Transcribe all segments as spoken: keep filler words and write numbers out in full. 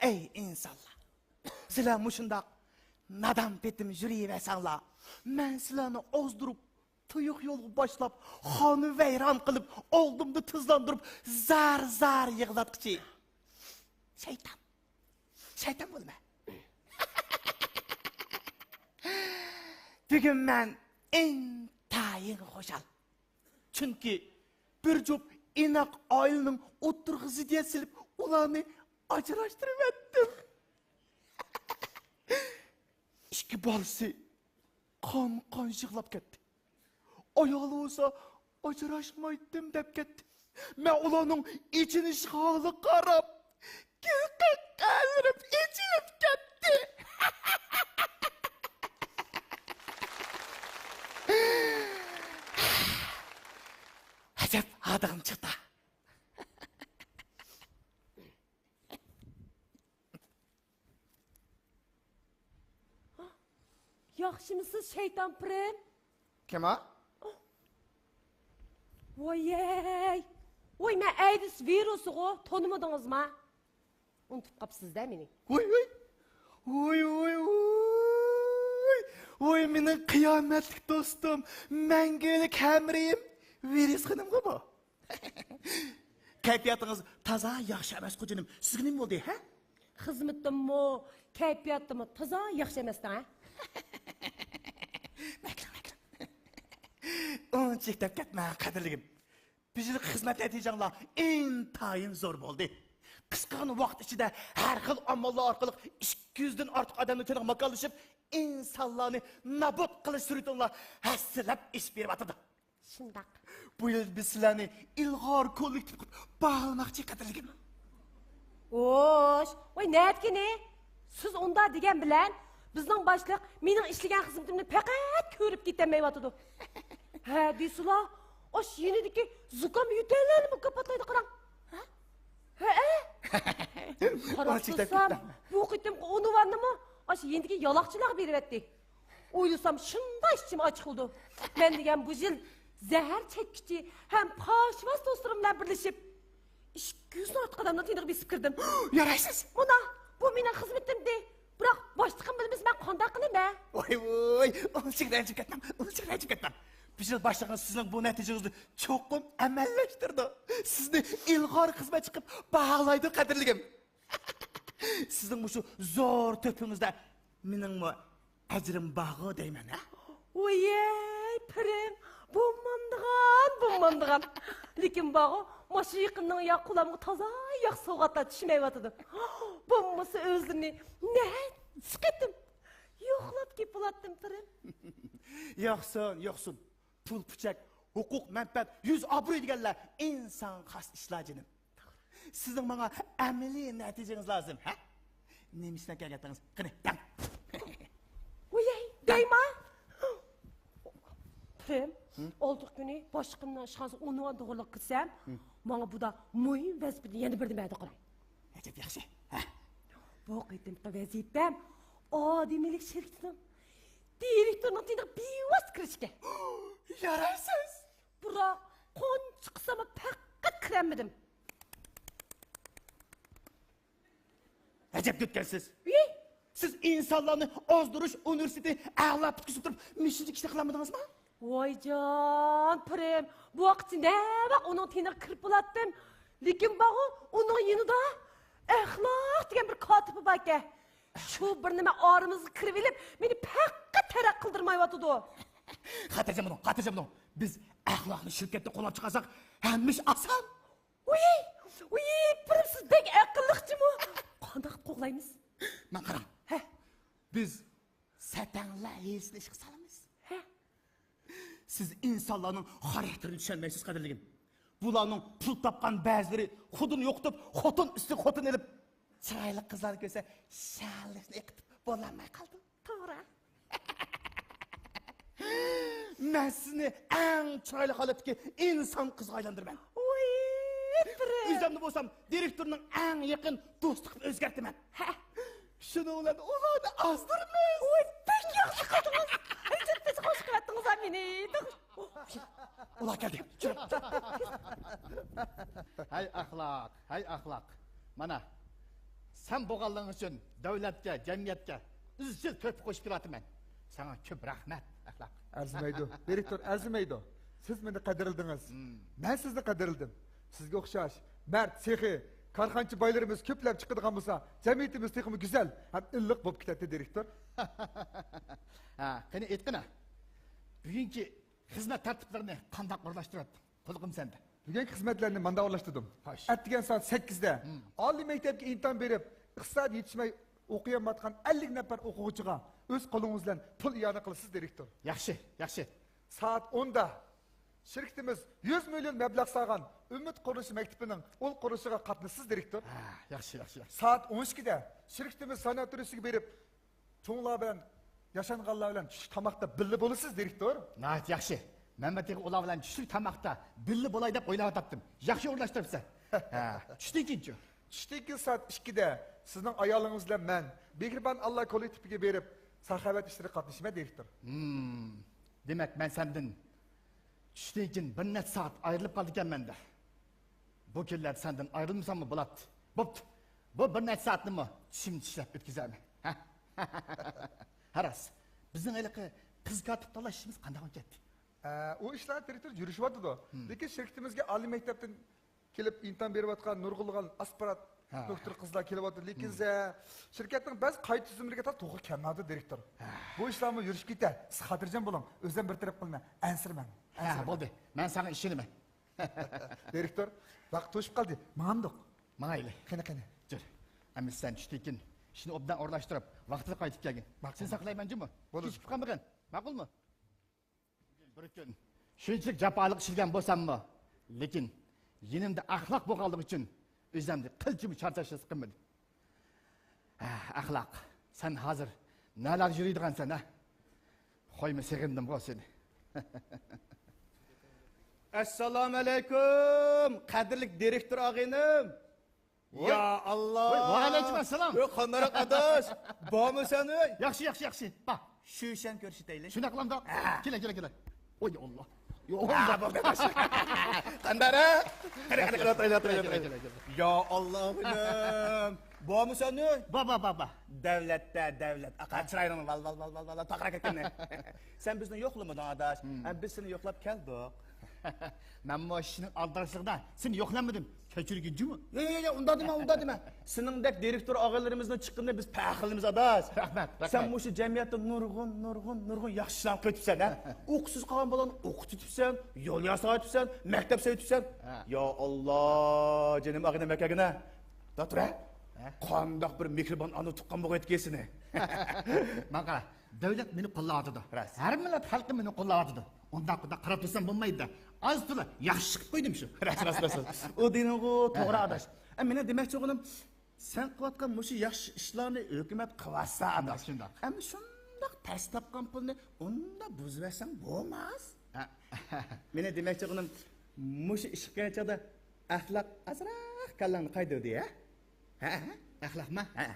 ئەي ئىنسانلار، سىلەر مۇشۇنداق نادان پېتىم يۈرۈۋەرسەڭلار، مەن سىلەرنى ئازدۇرۇپ، تۇيۇق يولغا باشلاپ، خانىۋەيران قىلىپ، ئالدىمدا تىزلاندۇرۇپ، زار-زار يىغلاتقۇچى شەيتان. شەيتان بولىمەن. بۈگۈن مەن ئىنتايىن خۇشال. چۈنكى بىر جۈپ ئىناق ئائىلىنىڭ ئوتتۇرىغا زىددىيەت سېلىپ، ئۇلارنى ئاجراشتۇرۇۋەتتىم. ئىككى بالىسى قان-قان يىغلاپ كەتتى. ئايالى بولسا، «ئاجراشمايتتىم» دەپ كەتتى. مەن ئۇلارنىڭ ئېچىنىش ھالىغا قاراپ، گىلقەققەلىرىم ئېچىلىپ كەتتى. ئەجەب ھادىغىم چىقتى. ياخشىمۇسىز، شەيتان پىرىم؟ كىم ئۇ؟ ۋايەي! ۋاي، مەن ئەيدىز ۋىرۇسىغۇ، تونۇمىدىڭىزما؟ ئۇنتۇپ قاپسىز-دە مېنى. ۋاي، ۋاي! ۋاي، ۋاي، ۋاي! ۋاي، مېنىڭ قىيامەتلىك دوستۇم، مەڭگۈلۈك ھەمراھىم، ۋىرۇس خېنىمغۇ بۇ؟ كەيپىياتىڭىز تازا ياخشى ئەمەس، خوجىنىم. سىزگە نېمە بولدى، ھە؟ خىزمىتىممۇ، كەيپىياتىممۇ تازا ياخشى ئەمەس، ھە؟ مەكرىڭ، مەكرىڭ. ئۇنچىلىك دەپ كەتمەڭ، قەدىرلىكىم. بۇ يىلقى خىزمەت نەتىجەڭلار ئىنتايىن زور بولدى. قىسقىغىنە ۋاقىت ئىچىدە ھەر خىل ئاماللار ئارقىلىق ئىككى يۈزدىن ئارتۇق ئادەمنىڭ تېنىغا ماكانلىشىپ، ئىنسانلارنى نابۇت قىلىش سۈرئىتىڭلار ھەسسىلەپ ئېشىپ بېرىۋاتىدۇ. شۇنداق. بۇ يىل بىز سىلەرنى ئىلغار كوللېكتىپ قىلىپ باھالىماقچى، قەدىرلىكىم. ئوش، ۋاي، نەدىكىنى؟ سىز ئۇنداق دېگەن بىلەن، بىزنىڭ باشلىق مېنىڭ ئىشلىگەن خىزمىتىمنى پەقەت كۆرۈپ كېتەلمەيۋاتىدۇ. ھە دېسىلا، ئاش يېنىدىكى زۇكام يۆتەللەرنى مۇكاپاتلايدۇ، قاراڭ. ھە؟ ھەئە. قاراپ تۇرسام، بۇ قېتىمقى ئۇنۋاننىمۇ ئاشۇ يېنىدىكى يالاقچىلارغا بېرىۋەتتى. ئويلىسام، شۇنداق ئىچىم ئاچچىقلىدى. مەن دېگەن بۇ يىل زەھەر چەككۈچى ھەم پاشىۋاز دوستلىرىم بىلەن بىرلىشىپ، ئىككى يۈزدىن ئارتۇق ئادەمنىڭ تېنىغا بېسىپ كىردىم. يارايسىز. مانا، بۇ مېنىڭ خىزمىتىمدى. بىراق، باشلىقىم بىلمىسە، مەن قانداق قىلىمەن؟ ۋاي، ۋاي، ئۇنچىلىك رەنجىپ كەتمەڭ، ئۇنچىلىك رەنجىپ كەتمەڭ. بۇ يىل باشلىقىڭىز سىزنىڭ بۇ نەتىجىڭىزنى چوقۇم ئەمەلىيلەشتۈرىدۇ. سىزنى ئىلغار خىزمەتچى قىلىپ باھالايدۇ، قەدىرلىكىم. سىزنىڭ مۇشۇ زور تۆھپىڭىزدە مېنىڭمۇ ئەجرىم بارغۇ دەيمەن، ھە؟ ۋويەي، پىرىم، بولمامدىغان، بولمامدىغان. لېكىن بارغۇ، ماشۇ يېقىندىن يا قولۇمغا تازا ياخشى سوۋغاتلار چۈشمەيۋاتىدۇ. بولمىسا ئۆزلىرىنى نەچچە قېتىم يوقلاپ كېلىپ بولاتتىم، پىرىم. يوقسۇن، يوقسۇن. پۇل پۇچەك، ھوقۇق مەنپەئەت، يۈز ئابرۇي دېگەنلەر ئىنسانغا خاس ئىشلار، جېنىم. سىزنىڭ ماڭا ئەمەلىي نەتىجىڭىز لازىم، ھە؟ نېمە ئىش بىلەن كەلگەنتىڭىز؟ قېنى، دەڭ. ۋويەي، دەڭ. دەيما. پىرىم، ھىم؟ ئالدىقى كۈنى باشلىقىمنىڭ ئىشخانىسىغا ئۇنۋان توغرىلىق كىرسەم، ھىم. ماڭا بۇدا مۇھىم ۋەزىپىدىن يەنە بىر نېمە دەپ قاراي. ئەجەب ياخشى. ھە. بۇ قېتىمقى ۋەزىپەم ئادىمىيلىك شىركىتىنىڭ دىرېكتورىنىڭ تېنىغا بىۋاسىتە كىرىش ئىكەن. يارايسىز. بىراق، قانچە قىلساممۇ پەقەت كىرەلمىدىم. ئەجەب يۆتكەلسىز. ۋىي! سىز ئىنسانلارنى ئازدۇرۇش ئۇنىۋېرسىتېتى ئەلا پۈتكۈزۈپ تۇرۇپ، مۇشۇنچە ئىشنى قىلالمىدىڭىزمۇ؟ ۋايجان، پىرىم، بۇ ۋاقىتتا نەۋاق ئۇنىڭ تېنىغا كىرىپ بولاتتىم. لېكىن بارغۇ، ئۇنىڭ يېنىدا ئەخلاق دېگەن بىر كاتىپى باركەن. شۇ بىر نېمە ئارىمىزغا كىرىۋېلىپ، مېنى پەقەت تەرەققىي قىلدۇرمايۋاتىدۇ. خاتىرجەم بولۇڭ، خاتىرجەم بولۇڭ. بىز ئەخلاقنى شىركەتتە قوللاپ چىقارساق، ھەممە ئىش ئاسان. ۋىي، ۋىي، پىرىم، سىز بەك ئەقىللىق جۇمۇ. قانداق قوغلايمىز؟ ماڭا قاراڭ. ھە. بىز سەتەڭلەر ھېسىنى ئىشقا سالىمىز. ھە. سىز ئىنسانلارنىڭ خاراكتېرىنى چۈشەنمەيسىز، قەدىرلىكىم. بۇلارنىڭ پۇل تاپقان بەزىلىرى خۇدىنى يوقىتىپ، خوتۇن ئۈستىگە خوتۇن ئېلىپ، چىرايلىق قىزلارنى كۆرسە، شادلىقنى ئېقىتىپ بولالماي قالىدۇ. توغرا. مەن سىزنى ئەڭ چىرايلىق ھالەتتىكى ئىنسان قىزغا ئايلاندۇرىمەن. ۋىي، پىرىم. ئۆزۈمنى بولسام دىرېكتورنىڭ ئەڭ يېقىن دوستى قىلىپ ئۆزگەرتىمەن. ھە. شۇنىڭ بىلەن ئۇلارنى ئازدۇرىمىز. ۋاي، بەك ياخشى قىلدىڭىز. ئەجەب تېز خوش قىلىۋەتتىڭىز مېنى. ئۇلار كەلدى. ھەي ئەخلاق، ھەي ئەخلاق. مانا، سەن بولغانلىقىڭ ئۈچۈن دۆلەتكە، جەمئىيەتكە ئىزچىل تۆھپە قوشۇپ كېلىۋاتىمەن. ساڭا كۆپ رەھمەت، ئەخلاق. ئەرزىمەيدۇ، دىرېكتور، ئەرزىمەيدۇ. سىز مېنى قەدىرلىدىڭىز. مەن سىزنى قەدىرلىدىم. سىزگە ئوخشاش مەرد، سېخىي، كارخانىچى بايلىرىمىز كۆپلەپ چىقىدىغان بولسا، جەمئىيىتىمىز تېخىمۇ گۈزەل ھەم ئىللىق بولۇپ كېتەتتى، دىرېكتور. ھە، قېنى ئېيتقىنا، بۈگۈنكى خىزمەت تەرتىپلىرىنى قانداق ئورۇنلاشتۇرۇۋەتتىڭ؟ قۇلىقىم سەندە. بۈگۈنكى خىزمەتلەرنى ماندا ئورۇنلاشتۇردۇم. خوش. ئەتىگەن سائەت سەككىزدە ئالىي مەكتەپكە ئىمتىھان بېرىپ، ئىقتىساد يېتىشمەي ئوقۇيالمايۋاتقان ئەللىك نەپەر ئوقۇغۇچىغا ئۆز قولىڭىز بىلەن پۇل ئىئانە قىلىسىز، دىرېكتور. ياخشى، ياخشى. سائەت ئوندا شىركىتىمىز يۈز مىليون مەبلەغ سالغان ئۈمىد قۇرۇلۇشى مەكتىپىنىڭ ئۇل قۇرۇلۇشىغا قاتنىشىسىز، دىرېكتور. ھە، ياخشى، ياخشى، ياخشى. سائەت ئون ئىككىدە شىركىتىمىز ساناتورىيىسىگە بېرىپ، چوڭلار بىلەن، ياشانغانلار بىلەن چۈشلۈك تاماقتا بىللە بولىسىز، دىرېكتور. ناھايىتى ياخشى. مەنمۇ تېخى ئۇلار بىلەن چۈشلۈك تاماقتا بىللە بولاي دەپ ئويلاۋاتاتتىم. ياخشى ئورۇنلاشتۇرۇپسەن. ھە، چۈشتىن كېيىنچۇ؟ چۈشتىن كېيىن سائەت ئىككىدە سىزنىڭ ئايالىڭىز بىلەن مەن مېھرىبان ئاللا كوللېكتىپىگە بېرىپ، ساخاۋەت ئىشلىرىغا قاتنىشىمەن، دىرېكتور. ھىم، دېمەك، مەن سەندىن چۈشتىن كېيىن بىر نەچچە سائەت ئايرىلىپ قالىدىكەنمەن-دە. بۇ كۈنلەردە سەندىن ئايرىلمىساممۇ بولاتتى. بوپتۇ، بۇ بىر نەچچە سائەتنىمۇ چۈشۈمدە ئىشلەپ ئۆتكۈزەرمەن. ھە؟ ھە راست، بىزنىڭ ھېلىقى قىز كاتىپ تاللاش ئىشىمىز قانداق بولۇپ كەتتى؟ ئە، ئۇ ئىشلار، دىرېكتور، يۈرۈشۈۋاتىدۇ. لېكىن شىركىتىمىزگە ئالىي مەكتەپتىن كېلىپ ئىمتىھان بېرىۋاتقان نۇرغۇنلىغان ئاسپىرانت دوكتور قىزلار كېلىۋاتىدۇ. لېكىن زە-، شىركەتنىڭ بەزى قايتا تۈزۈملىرىگە تاق توغرا كەلمەيۋاتىدۇ، دىرېكتور. بۇ ئىشلارمۇ يۈرۈشۈپ كېتە. سىز خاتىرجەم بولۇڭ. ئۆزۈم بىر تەرەپ قىلىمەن. ئەنسىرىمەڭ. ھە، بولدى. مەن ساڭا ئىشىنىمەن. دىرېكتور، ۋاقىت توشۇپ قالدى. ماڭامدۇق؟ ماڭايلى. قېنى، قېنى. جۈر. ئەمدى سەن چۈشتىن كېيىن ئىشنى ئوبدان ئورۇنلاشتۇرۇپ، ۋاقتىدا قايتىپ كەلگىن. سېنى ساقلايمەن جۇمۇ. بولىدۇ. كېچىكىپ قالمىغىن. ماقۇلمۇ؟ بىر كۈن شۇنچىلىك جاپالىق ئىشلىگەن بولساممۇ، لېكىن يېنىمدا ئەخلاق بولغانلىقى ئۈچۈن ئۆزۈمنى قىلچىمۇ چارچاش ھېس قىلمىدىم. ھە، ئەخلاق، سەن ھازىر نەلەردە يۈرىدىغانسەن، ھە؟ قويما، سېغىندىمغۇ سېنى. ئەسسالامۇئەلەيكۇم، قەدىرلىك دىرېكتور ئاغىنىم. ۋاي. يا ئاللا. ۋاي، ۋەئەلەيكۇم ئەسسالام. ئۆي، قانداقراق ئاداش؟ بارمۇسەن ئۆي؟ ياخشى، ياخشى، ياخشى. بار. شۈيشەن كۆرسىتەيلى. شۇنداق قىلامدۇق؟ ھە. كېلە، كېلە، كېلە. ۋاي، يا ئاللا. يا ئاللا. ھە، بولدى ئاداش. قانداقراق؟ قېنى، قېنى، قېنى، ئوتۇرايلى، ئوتۇرايلى، ئوتۇرايلى. يا ئاللا، ئىنىم. بارمۇسەن ئۆي؟ بار، بار، بار، بار. دەۋلەتتە دەۋلەت. ئاقا، چىرايىڭنى ۋال، ۋال، ۋال، ۋال، ۋال، تاقىراق كەتكىنى. سەن بىزنى يوقلىمىدىڭ ئاداش. ھە، بىز سېنى يوقلاپ كەلدۇق. مەنمۇ ئىشنىڭ ئالدىراشلىقىدا سېنى يوقلىمىدىم. كەچۈرگىن جۇمۇ. ياق، ياق، ياق، ياق، ئۇنداق دېمە، ئۇنداق دېمە. سېنىڭدەك دىرېكتور ئاغىنىلىرىمىزنىڭ چىققىنىدىن بىز پەخىرلىنىمىز ئاداش. رەھمەت، رەھمەت. سەن مۇشۇ جەمئىيەتتە نۇرغۇن، نۇرغۇن، نۇرغۇن ياخشى ئىشلارنى قىلىۋېتىپسەن، ھە؟ ئوقۇتقۇسىز قالغان بالىلارنى ئوقۇتۇۋېتىپسەن، يول ياساۋېتىپسەن، مەكتەپ سېلىۋېتىپسەن. ھە. يا ئاللا، جېنىم ئاغىنەم، ئەكەلگىنە. توختاپ تۇر، ھە؟ ھە؟ قانداق بىر مېھرىبان ئانا تۇغقان بولغايدىكەن سېنى. ماڭا قارا، دۆلەت مېنى قوللاۋاتىدۇ. راست. ھەر مىللەت خەلقى مېنى قوللاۋاتىدۇ. ئۇنداق، ئۇنداق قاراپ تۇرسام بولمايدۇ. ئاز تولا ياخشى چىقىپ قويدۇم شۇ. راست، راست، راست. ئۇ دېگىنىڭغۇ توغرا ئاداش. ئە، مېنىڭ دېمەكچى بولغىنىم، سەن قىلىۋاتقان مۇشۇ ياخشى ئىشلارنى ھۆكۈمەت قىلىۋاتسا ئاداش. شۇنداق. ئەمدى شۇنداق تەس تاپقان پۇلنى ئۇنداق بۇزۇۋەتسەڭ بولماس. ھە. مېنىڭ دېمەكچى بولغىنىم، مۇشۇ ئىش قىلغان چاغدا ئەخلاق ئازراق كاللاڭنى قايدۇردى، ھە؟ ھە، ھە. ئەخلاقما؟ ھە.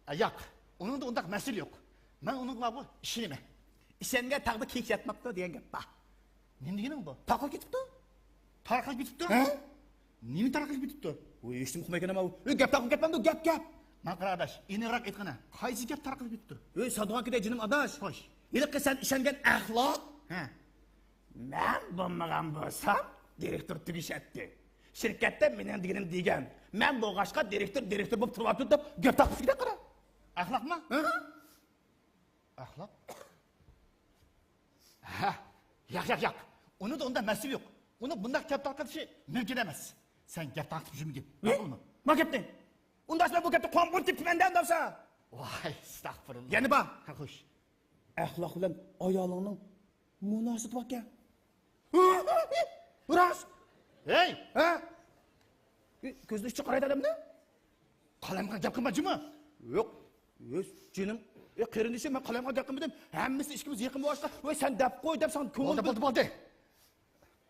ئە، ياق، ئۇنىڭدا ئۇنداق مەسىلە يوق. مەن ئۇنىڭغا بۇ ئىشىنىمەن. ئىشەنگەن تاغدا كېيىك ياتماپتۇ دېگەن گەپ بار. نېمە دېگىنىڭ بۇ؟ تارقىلىپ كېتىپتۇ. تارقىلىپ كېتىپتۇ؟ ھە؟ نېمە تارقىلىپ كېتىپتۇ؟ ۋوي، ھېچنېمە ئۇقمايكەنمەن. ۋوي، گەپ تارقىلىپ كەتمەمدۇ، گەپ، گەپ. ماڭا قارا ئاداش، ئېنىقراق ئېيتقىنا، قايسى گەپ تارقىلىپ كېتىپتۇ؟ ۋوي، ساتىدىغان كېتەي جېنىم ئاداش. خوش. ھېلىقى سەن ئىشەنگەن ئەخلاق. ھە. مەن بولمىغان بولسام، دىرېكتور تۈگىشەتتى. شىركەتتە مېنىڭ دېگىنىم دېگەن. مەن بولغاچقا دىرېكتور، دىرېكتور بولۇپ تۇرۇۋاتىدۇ دەپ گەپ تارقىتىپ كېتەتتى قارا. ئەخلاقما؟ ھە؟ ئەخلاق؟ ھە، ياق، ياق، ياق. ئۇنىڭدا ئۇنداق مەسىلە يوق. ئۇنىڭ بۇنداق گەپ تارقىتىشى مۇمكىن ئەمەس. سەن گەپ تارقىتىپ يۈرمىگىن. نېمە؟ ماقۇلمۇ؟ ما گەپنى؟ ئۇنداقسا مەن بۇ گەپنى قويۇپ تېپىمەن دە ئۇنداقسا. ۋاي، ئەستەغپۇرۇللا. يەنە بار. ھە، خوش. ئەخلاق بىلەن ئايالىڭنىڭ مۇناسىۋىتى باركەن. راست. ھەي! ھە؟ كۆزىنىڭ ئىچى قارايدۇ ئادەمنىڭ. قالايمىقان گەپ قىلما جۇمۇ. يوق. يوق، جېنىم. ئە، قېرىندىشىم، مەن قالايمىقان گەپ قىلمىدىم. ھەممىسى ئىچكىمىز يېقىن بولغاچقا، ۋاي، سەن دەپ قوي دەپ ساڭا كۆڭۈل. بولدى، بولدى، بولدى.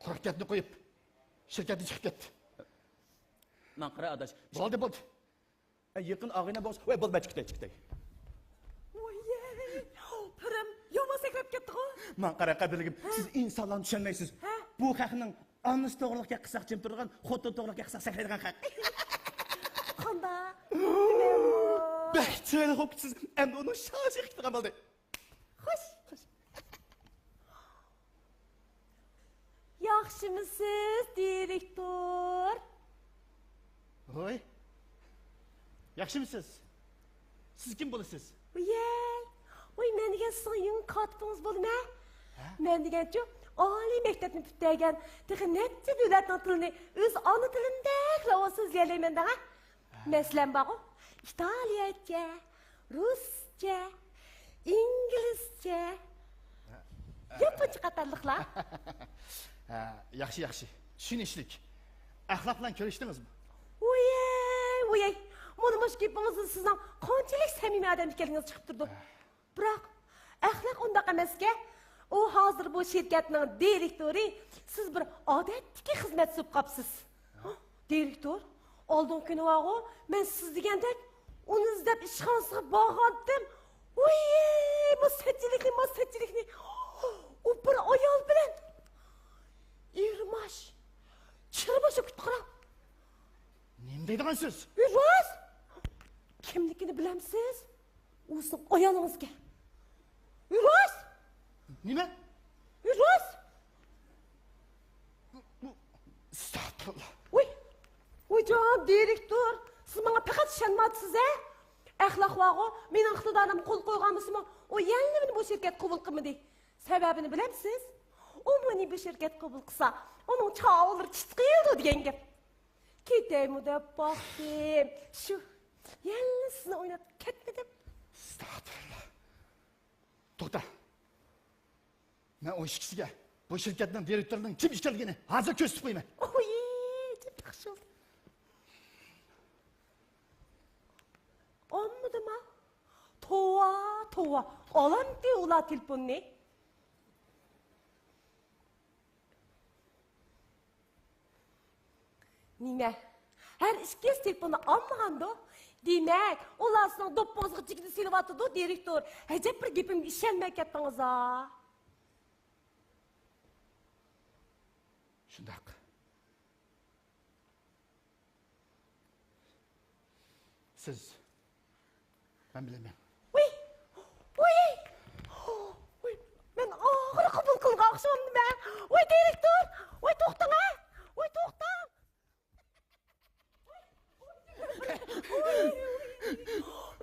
قۇرۇق گەپنى قويۇپ، شىركەتتىن چىقىپ كەتتى. ماڭا قارا ئاداش. بولدى، بولدى. ئە، يېقىن ئاغىنە بولسا، ۋاي، بولدى، مەن چىقىتەي، چىقىتەي. ۋوييەي، پىرىم يامان سەكرەپ كەتتىغۇ. ماڭا قارا، قەدىرلىكىم، ھە؟ سىز ئىنسانلارنى چۈشەنمەيسىز. ھە؟ بۇ خەقنىڭ ئانىسى توغرىلىق گەپ قىلسا جىم تۇرىدىغان، خوتۇن توغرىلىق گەپ قىلسا سەكرەيدىغان خەق. قانداق؟ تېلېخوكىسىز ئەمدى ئۇنىڭ شاشىغا كېتىدىغان بولدى. خوش، خوش. ياخشىمۇسىز، دىرېكتور؟ ھوي. ياخشىمۇسىز؟ سىز كىم بولىسىز؟ ۋىيەي، ۋوي، مەن دېگەن سىزنىڭ يېڭى كاتىپىڭىز بولىمەن. ھە؟ مەن دېگەنچۇ، ئالىي مەكتەپنى پۈتتۈرگەن، تېخى نەچچە دۆلەتنىڭ تىلىنى ئۆز ئانا تىلىمدەكلا سۆزلىيەلەيمەن دەڭە. مەسىلەن بارغۇ، ئىتالىيەچە، رۇسچە، ئىنگلىزچە، ياپونچە قاتارلىقلار. ھە، ياخشى، ياخشى. چۈشىنىشلىك. ئەخلاق بىلەن كۆرۈشتىڭىزمۇ؟ ۋويەي، ۋويەي. مانا مۇشۇ گېپىڭىزدىن سىزنىڭ قانچىلىك سەمىمىي ئادەم ئىكەنلىكىڭىز چىقىپ تۇرىدۇ. بىراق، ئەخلاق ئۇنداق ئەمەسكەن. ئۇ ھازىر بۇ شىركەتنىڭ دىرېكتورى، سىز بىر ئادەتتىكى خىزمەتچى بولۇپ قاپسىز. دىرېكتور، ئالدىنقى كۈنى بارغۇ، مەن سىز دېگەندەك ئۇنى ئىزدەپ ئىشخانىسىغا بارغانتىم. ۋوي، مۇ سەتچىلىكنى، مۇ سەتچىلىكنى. ئۇ بىر ئايال بىلەن ئېرماش، چىرمىشىپ كېتىپتۇ قاراڭ. نېمە دەيدىغان سۆز؟ ئۇ راست. كىملىكىنى بىلەمسىز؟ ئۇ سىزنىڭ ئايالىڭىزكەن. ئۇ راست. نېمە؟ ئۇ راست. ئەستەغپۇرۇللا. ۋوي، ۋوي جان دىرېكتور، سىز ماڭا پەقەت ئىشەنمەيسىز ھە؟ ئەخلاق بارغۇ، مېنىڭ ئىقتىدارىمغا قول قويغان بولسىمۇ، ئۇ يەنىلا مېنى بۇ شىركەت قوبۇل قىلمىدى. سەۋەبىنى بىلەمسىز؟ ئۇ مېنى بۇ شىركەت قوبۇل قىلسا، ئۇنىڭ چاۋۇللىرى چىتقىيدۇ دېگەن گەپ. كېتەيمۇ دەپ باقتىم. شۇ، يەنە سىزنى ئويلاپ كەتمىدىم. ئەستەغپۇرۇللا. توختا. مەن ئۇ ئىككىسىگە بۇ شىركەتنىڭ دىرېكتورىنىڭ كىم ئىكەنلىكىنى ھازىر كۆرسىتىپ قويىمەن. ئوي، جىق ياخشى بولدى. ئالمىدىما؟ توۋا، توۋا. ئالامتى ئۇلار تېلېفوننى؟ نېمە؟ ھەر ئىككىسى تېلېفوننى ئالمىغاندۇ؟ دېمەك، ئۇلار سىزنىڭ دوپپىڭىزغا جىگدە سېلىۋاتىدۇ، دىرېكتور. ئەجەب بىر گېپىمگە ئىشەنمەي كەتتىڭىز ھا. شۇنداق. سىز، مەن بىلەن مەن. ۋۇي! ۋۇي! ۋۇي! مەن ئاخىرى قوبۇل قىلغان ئوخشىمامدىمەن. ۋۇي، دىرېكتور! ۋۇي، توختاڭ ھە! ۋۇي، توختاڭ!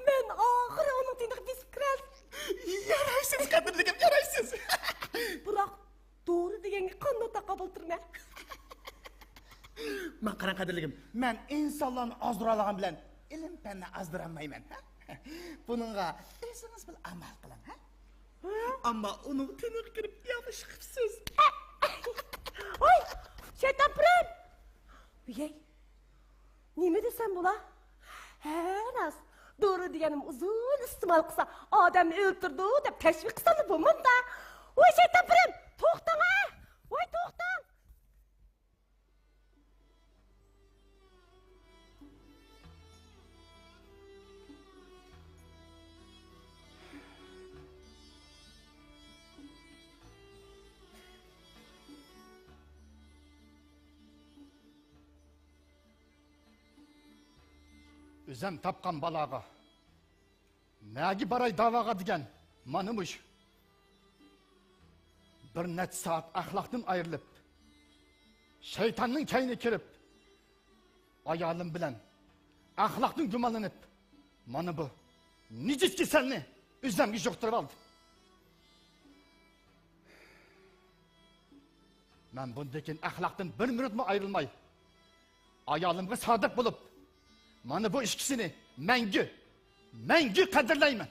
مەن ئاخىرى ئۇنىڭ تېنىغا بېسىپ كىرەلىدىم. يارايسىز، قەدىرلىكىم، يارايسىز. بىراق، دورا دېگەنگە قانداق تاقابىل تۇرىمەن؟ ماڭا قاراڭ، قەدىرلىكىم، مەن ئىنسانلارنى ئازدۇرالىغان بىلەن ئىلىم-پەننى ئازدۇرالمايمەن. بۇنىڭغا ئۆزىڭىز بىر ئامال قىلىڭ، ھە؟ ھە؟ ئەمما ئۇنىڭ تېنىغا كىرىپ ياخشى قىپسىز. ۋاي، شەيتان پىرىم! ۋىيەي، نېمە دېسەم بولا؟ ھە، راست. دورا دېگەننى ئۇزۇن ئىستېمال قىلسا، ئادەمنى ئۆلتۈرىدۇ دەپ تەشۋىق قىلساڭلا بولمامدا. ۋاي، شەيتان پىرىم، توختاڭ ھە! ۋاي، توختاڭ! ئۆزەم تاپقان بالاغا، نەگە باراي داۋاغا دېگەن مانا مۇشۇ. بىر نەچچە سائەت ئەخلاقتىن ئايرىلىپ، شەيتاننىڭ كەينىگە كىرىپ، ئايالىم بىلەن ئەخلاقتىن گۇمانلىنىپ، مانا بۇ نىجىس كېسەلنى ئۆزەمگە يۇقتۇرۇپ ئالدىم. مەن بۇندىن كېيىن ئەخلاقتىن بىر مىنۇتمۇ ئايرىلماي، ئايالىمغا سادىق بولۇپ، مانا بۇ ئىككىسىنى مەڭگۈ، مەڭگۈ قەدىرلەيمەن.